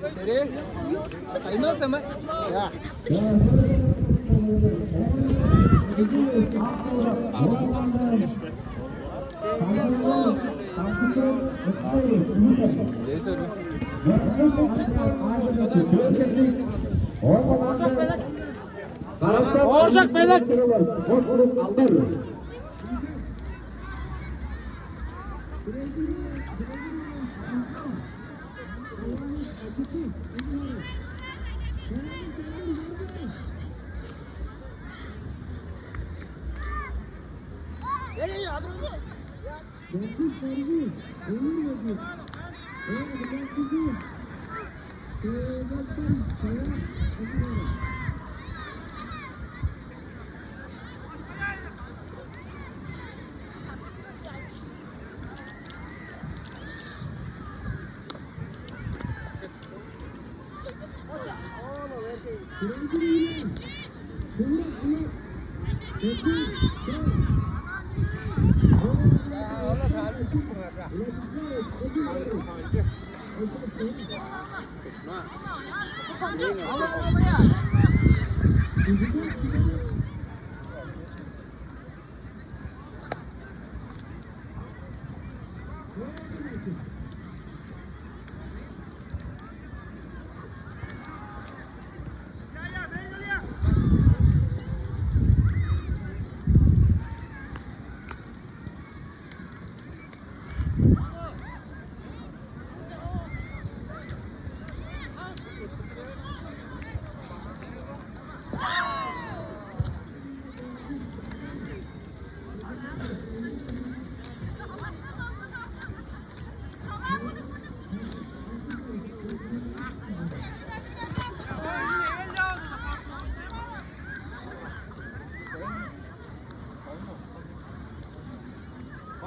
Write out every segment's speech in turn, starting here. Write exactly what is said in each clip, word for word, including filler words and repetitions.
Tere, sayın olsun mı? Ya. Ооржак Белек.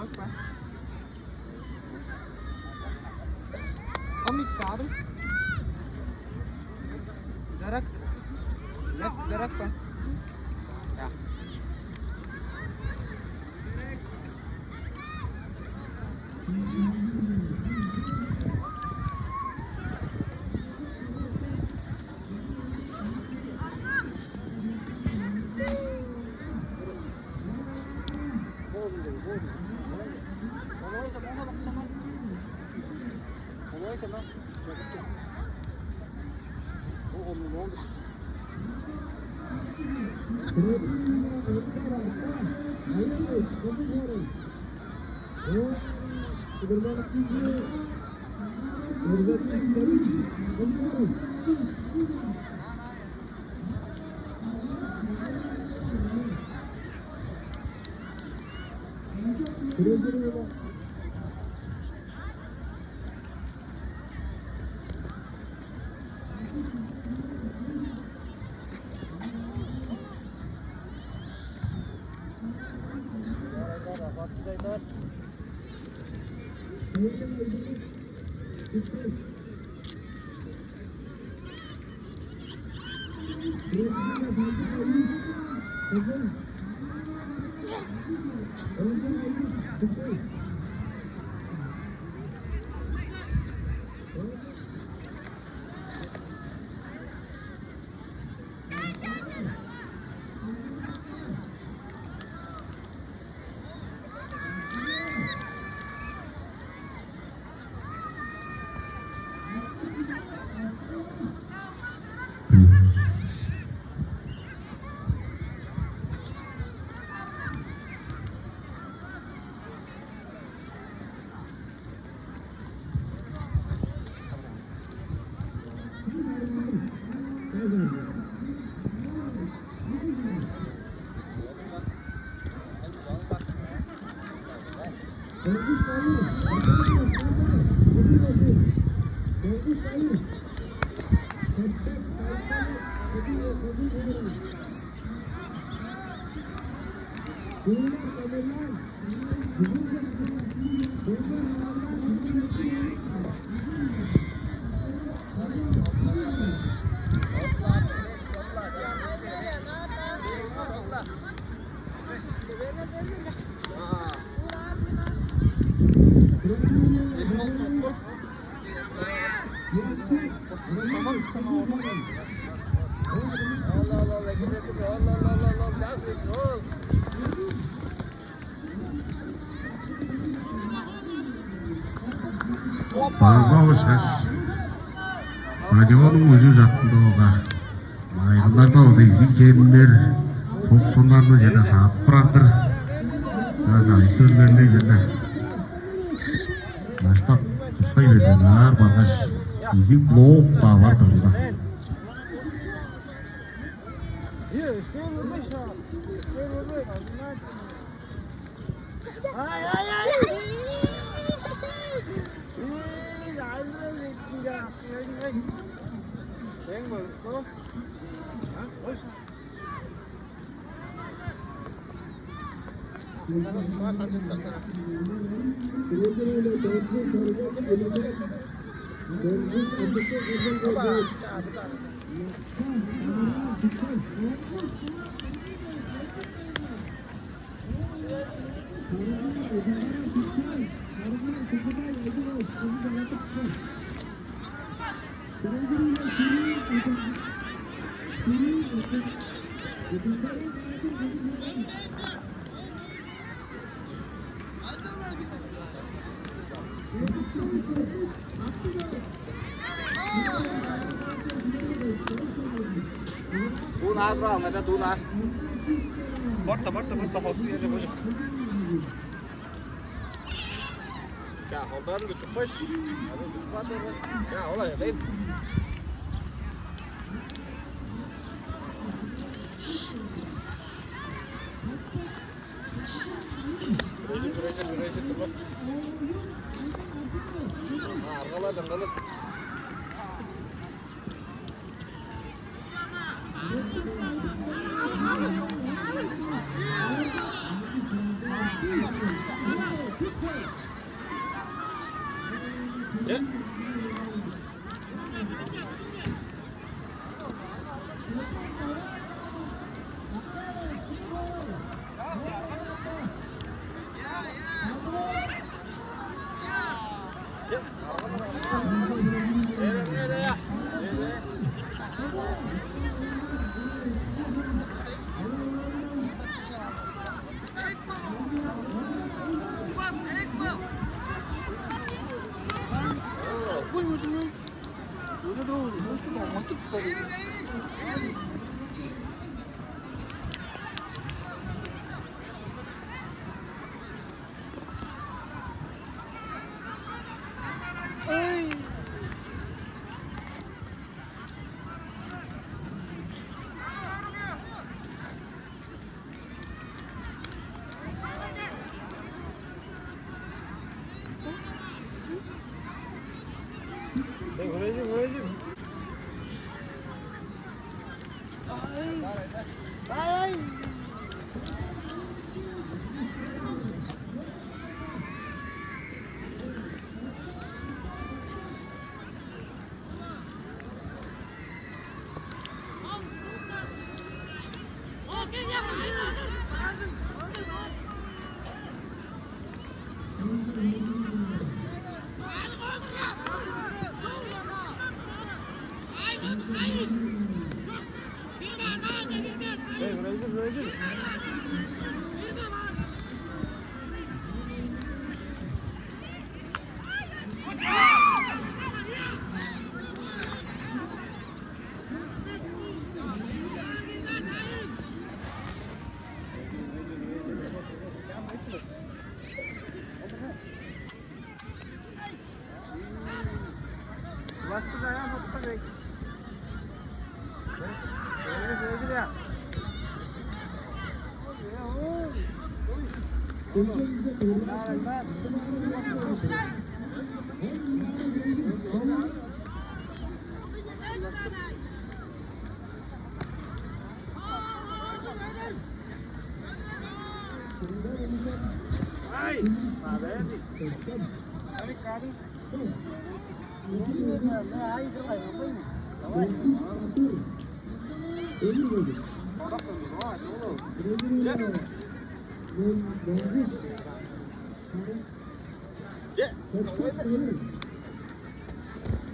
Алдар. Ам ит каадың? Дарак. Дарак, дарак па? Я. База ышкаш, стадионнуң ужу чартында болза, майгыннарда болза изиг чемнер, суг-суннарны чеде садып турар-дыр. Ынчаш ажы-төлдерни чеде баштап тускай берген аар баргаш, изиг блок-даа бар-дыр ында. Ай, ай, ай! Эй, ай, ай, ай, ай, ай. Эң болуп, а? Ой. Шуңа санчып таштар. Оба, чаа, бу да. Дуу наар, тура алгажа, дуу наар. Борта, борта, борта, хосту, ежи, божу. Ча, холдарын күчүп койш. Аны күчүп атыр. Ча, олай, дейм. Күрежир, күрежир, күрежир, турмас. Ага, аргалар, аргалар.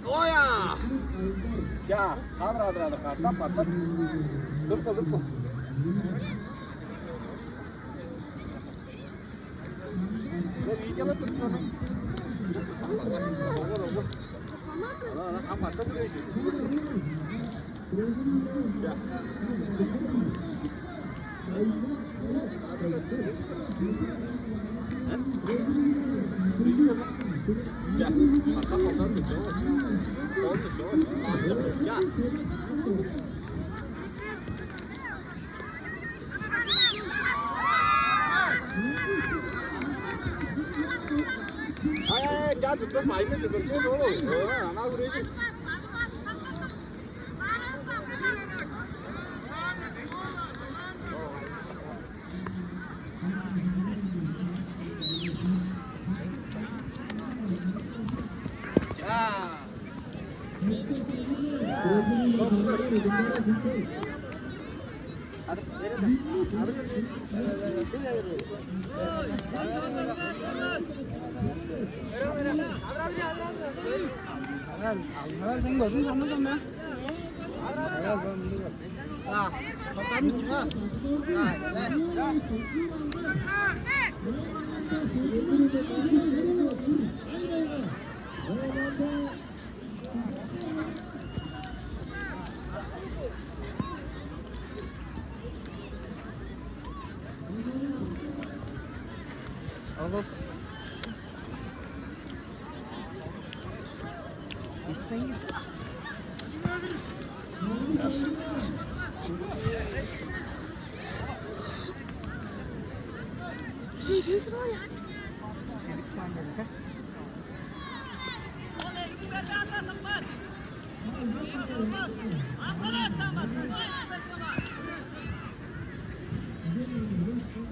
Оя! Чаа, адыр, адыр, адыр, катап, катап. Туруп кал, туруп кал. Ол видеолар туруп кал. Ана, ана, ам катап туруп кал. Ай, ай, ай, чаа, туттуп, майны сүрбүрүп, ол, ана хүрежир. Сен көрдүң, санмадым мен. Алло. Эстеңиз. Сидик план берчек.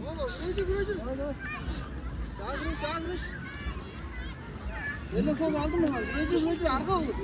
Ола, хүрежир, хүрежир. Давай, давай. Чаа, хүреш, чаа, хүреш. Эле сол алдым оңар. Хүрежир, хүрежир, арга болур.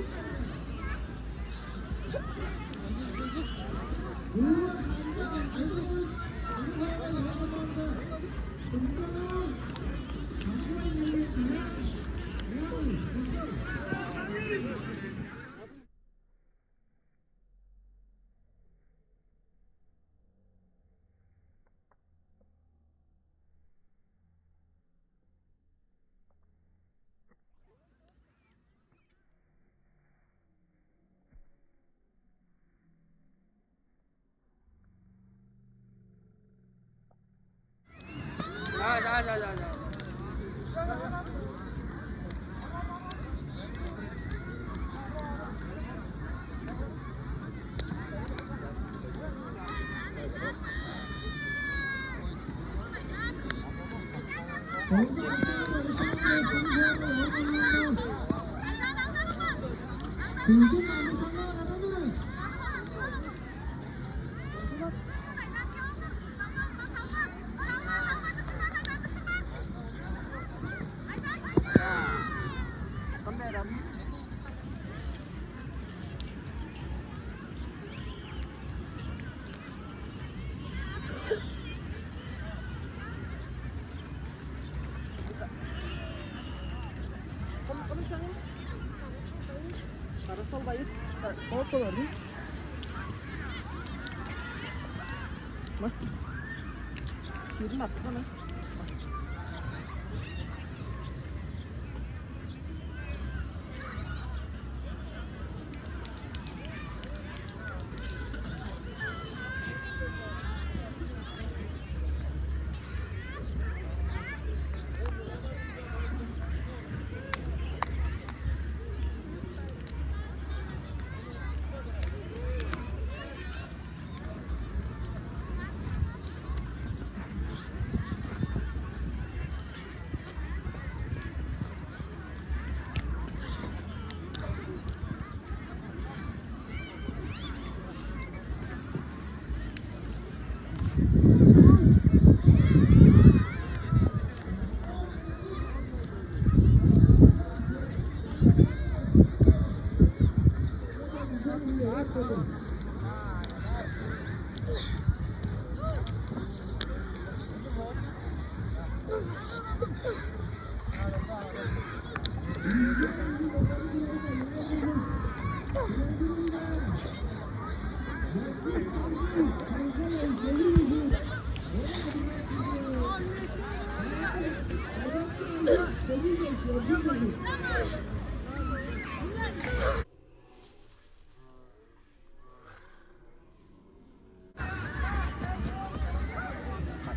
Кым, кым чоңум? Кара салбайып, кооп болордуң. Ма. Сирин аттыгана.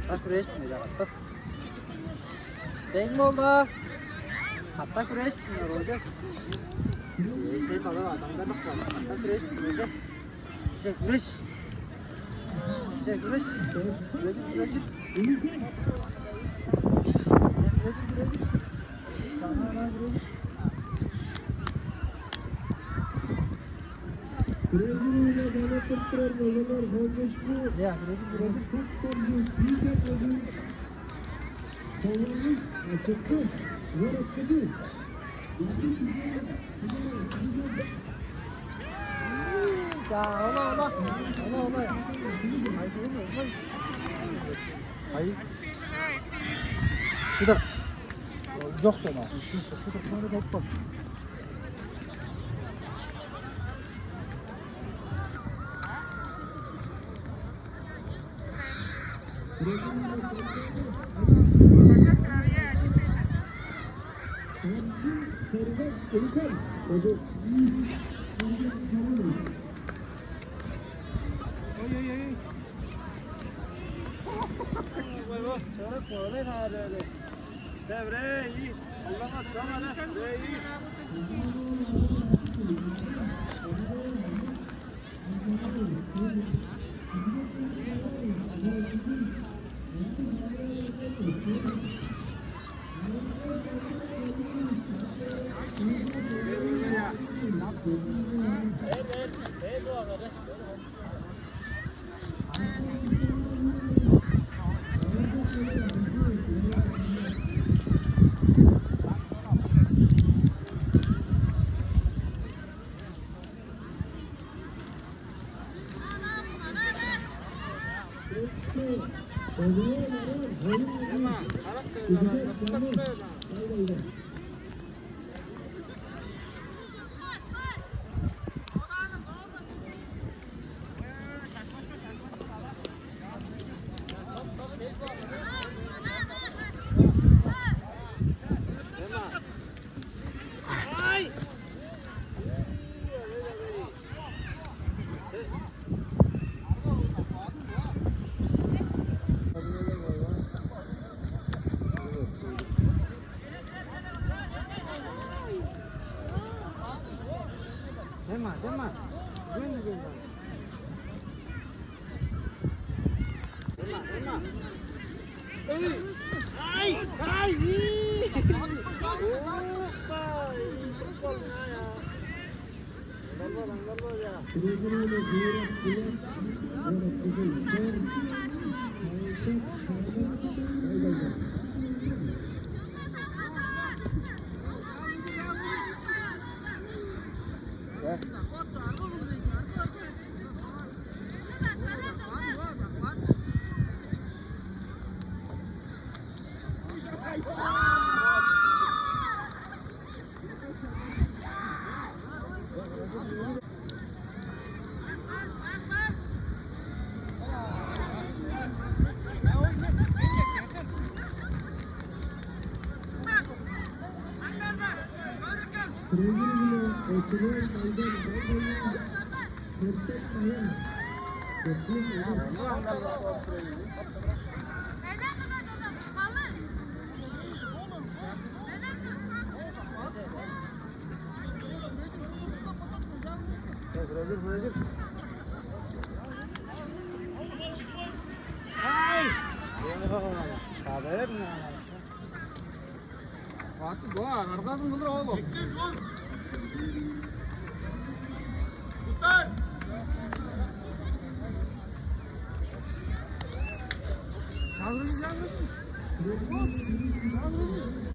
Катап хүрээштиң, катап. Дең бол-даа. Катап хүрээштиң, Роза. Сен база адамдарлап кал. Катап хүрээштиң, Роза. Че, хүреш. Че, хүреш. Хүрежир, хүрежир. Че, хүрежир, хүрежир. Саңаа хүрежир. Күрезин-биле канаттап турар мөгелер Хонгушку. Я, күрезин, күрезин. Сактамжы, Питер Хонгуш. Хонгуш ачыкты. Воротчуду. За, ола, ола. Ола, ола. Ай, ай. Сюда. Жок сен. Ой, ой, ой. Чорок, молодец, молодец. Добре, и Аллаха, давай, давай, и. Дема, дема. Дема, дема. Эй! Ай! Ай! Опа! Ай! Кадайыр. Аты бо аргазын кылыр оолу. Чагырын, чагырын. Чагырын.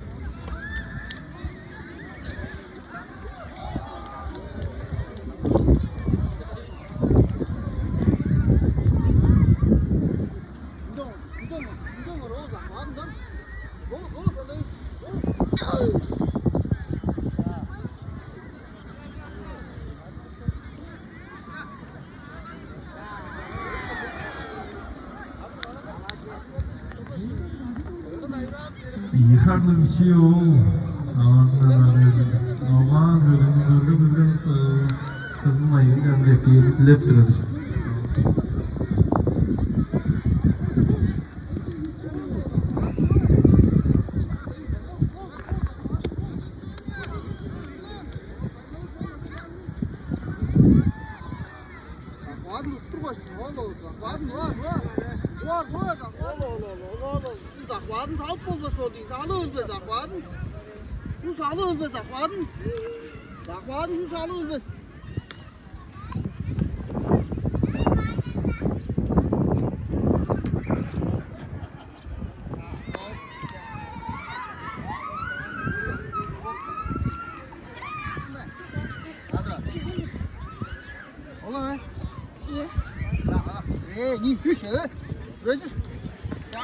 Карлы бичии ол, аңардан аны ногаан бөлүмүн көргүзген кызыл майгы кандай киирдилеп турар. Захватын уттур баштың, ол, ол, захватын, ол, ол, захватын, ол, ол, ол, ол, ол, ол, захватын салып болбас болду, салы өлбес, захватын. Бу салы өлбес, захватын. Захватын, бу салы өлбес. Ола бе? Iya. Ee, ni hüş, ee? Böyle. Ya.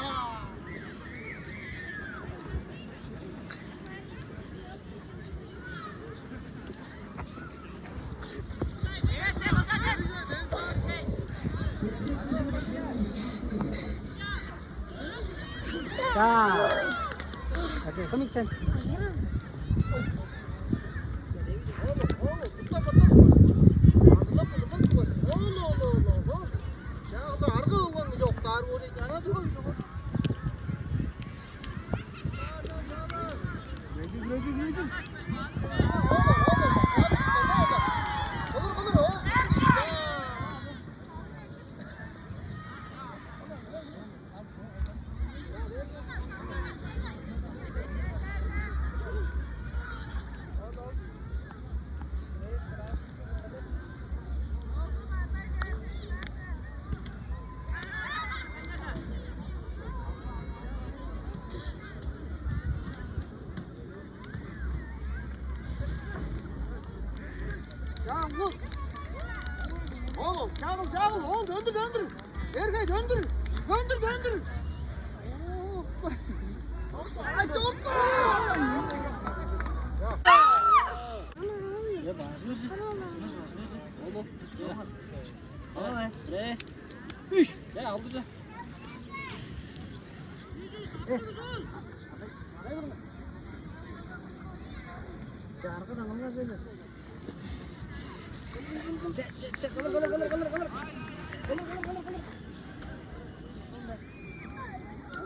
자, 오케이, 코믹센. Чагыл! Ол, чагыл, чагыл! Ол, дөндөр, дөндөр! Эргей, дөндөр! Дөндөр, дөндөр! Ай, чорт! Я, бажыңар чык. Бажыңар, бажыңар чык. Ол, ол. Чык. Ала, бе. Бре. Үш. Я, алды чык. Чаргы да маңнажы. Че, че, че, кылыр, кылыр, кылыр, кылыр, кылыр. Кылыр, кылыр, кылыр, кылыр.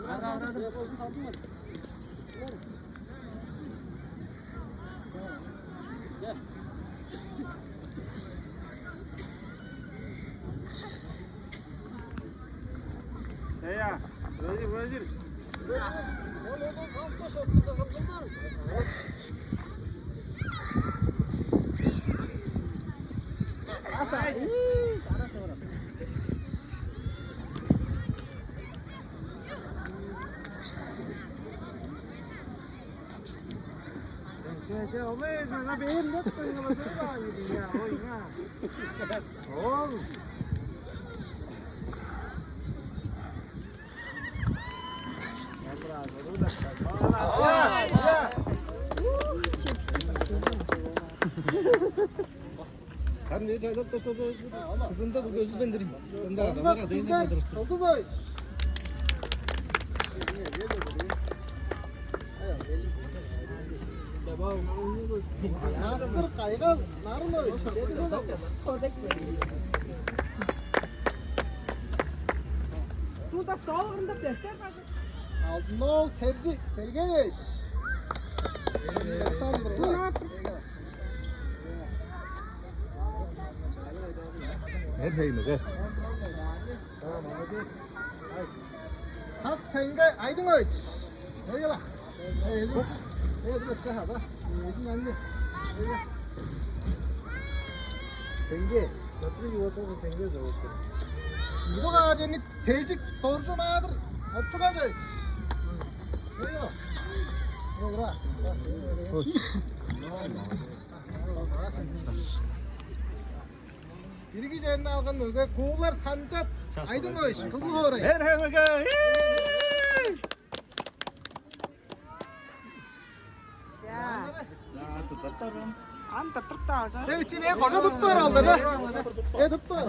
Ара, ара, ара. Че. Чая, бөжүр, бөжүр. Аса, ии, чарап турар. Че, че, че, омей, на бээр деп коюңар, ой, ой, ой. Ол. Харын не жайлап турса, бүгүнде бу көзү бендирин. Мында адамдар адайын деп турар. Сылдызой. Састыр кайгал, нарын ой. Туда стол кырында дефтер бар. Алдын-оол Сержик Сергеевич. Тунап. Эр хейме, эр. Хат сеңге Айдыңович. Ойгала. Эзим. Эзим этсе хада. Эзим анды. Сеңге. Смотри, вот он сеңге зовут. Бу кажаны тежик Доржу Маадыр. Отчугажайт. Ойгала. Ойгала. Бирги черни алган мөге Куулар Санчат Айдынович, Кызыл хоорай. Эр хемеге. Ам тыртыртаажа. Бер чине кожа туптар алды да. Э, туптар.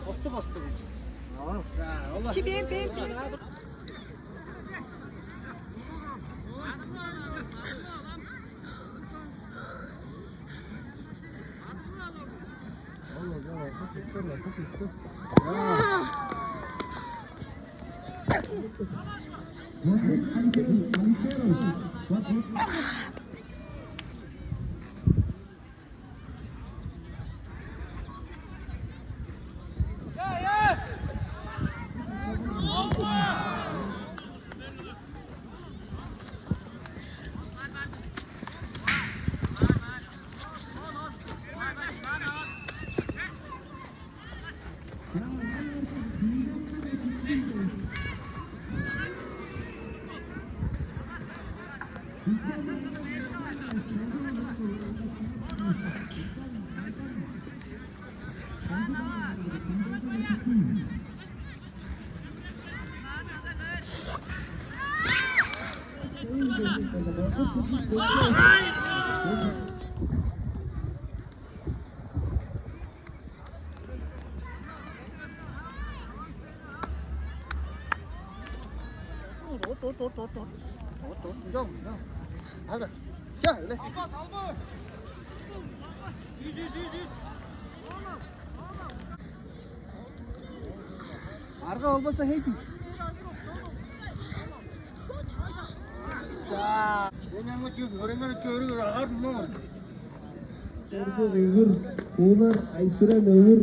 Косту косту. Чи бээр, бээр, бээр. Ort, ort, ort, ort, ort. Ort, ort, ынча, ынча. Ага. Ча, эле. Арга албаса хей. Ча. Мен аңгы чүг, өреңер көрүг агар мын. Чоргу Өгүр, Уунар Айсүрен Өгүр,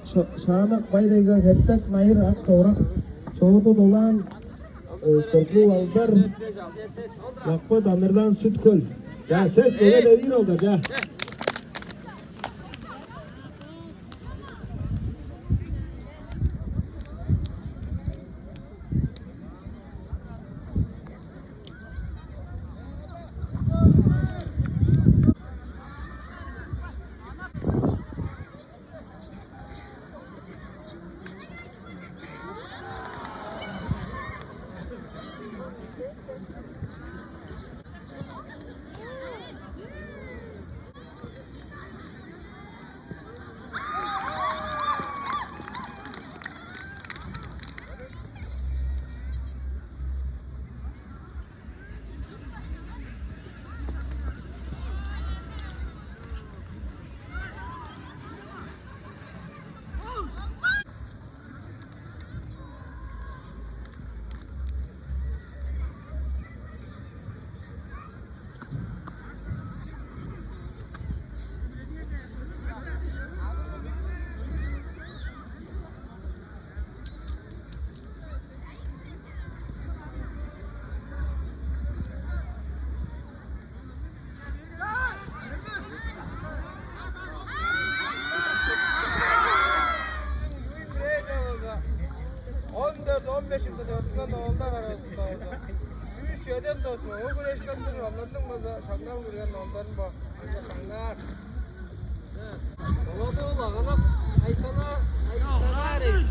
Ша-, Шаанак Байдайга, Хертек Найыр Ак Товрак, Чооду Долаан, э, Спортлуг Алдар, Макпа Дамырлаан Сүт-Хөл. Ча, сес бөгеде бир олда, ча. Он дөрт, он беш чылдың ортузунда оолдар аразында болза, үш-чеден дос бо, ол хүрешкен-дир, оларның болза шаңнал кирген оолдарын бо. Ынча шаңнаар. Болоду ол агалап, Айсана, Айсанаарыч.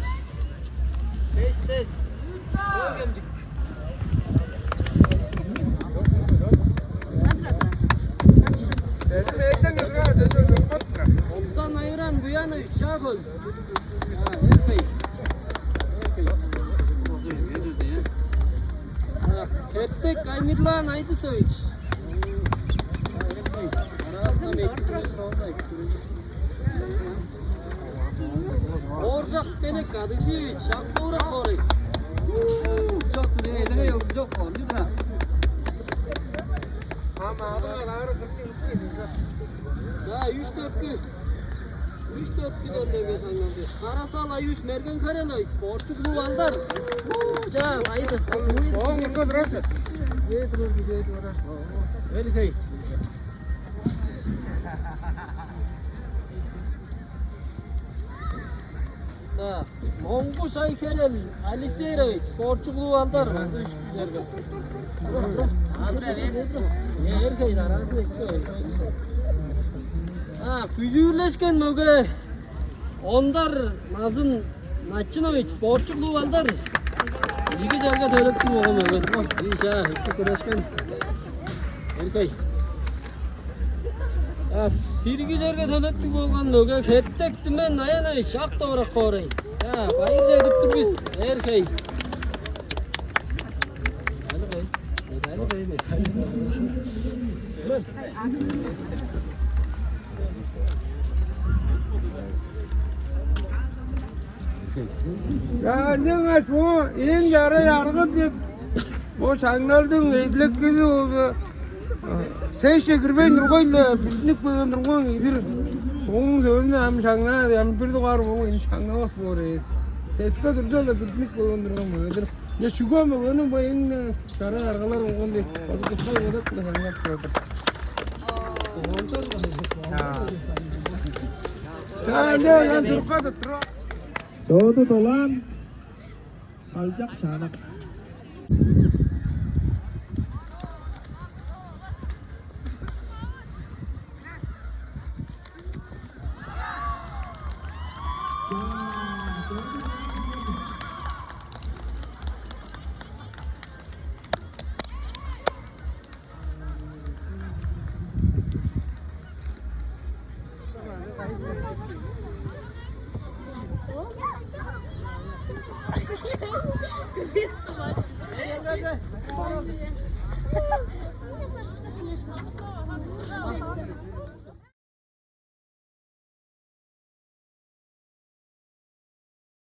Беш сес. Ол кемчик. Омсан Айыран Буянович, Чаа-Хөл. А, Эркей. Эркей. А, Хертек Аймырлаан Айдысович. А, Эркей. Араазында мектеп. Ооржак Денек Кадыгжиевич, Ак-Довурак хоорай. Чок, билем, эдеме ёк, чок, онду-даа. За, үш-дөрткү. Үш-дөрткү дөртке шаңналды. Карасал Аюш, Мерген Каренович, спортчу клуб Алдар. Чаа, кайда? Оон кыргы турарчы. Кээ турар, кээ турар. Эрхей. Да. Монгуш Айхерел Алисерович, спортчу клуб Алдар. Эргей дараазын экти. А, күзүүрлешкен мөге Ондар Назын Начинович, спортчу клуб Алдар. Ийи черге төлептиг болган мөге. Ийи чаа, экти күрешкен. Эргей. А, бирги черге төлептиг болган мөге Хертек Түмен Аянович, Ак-Довурак хоорай. Байыр чедип тур бис, эр хей. Медали хей, медали хей, медали. Ынчангаш бо эң чарай арган деп, бо шаңналдың эдилеккези болза, сесче кирбейн тургай-ла, билдинип келген турган ийдир. Ооң сөөлүнде ам шаңнаар, ам бир дугаар бо ынча шаңнавас боор эвес. Сеске турда-ла билдинип келген турган мөгедир. Я чүге мөгениң бо эң чарай аргалар болган деп, база кускай бодап-ла шаңнап турар-дыр. Чаа, ынча ынчан турупкада тура. Дооду Долаан, Салчак Шаанак.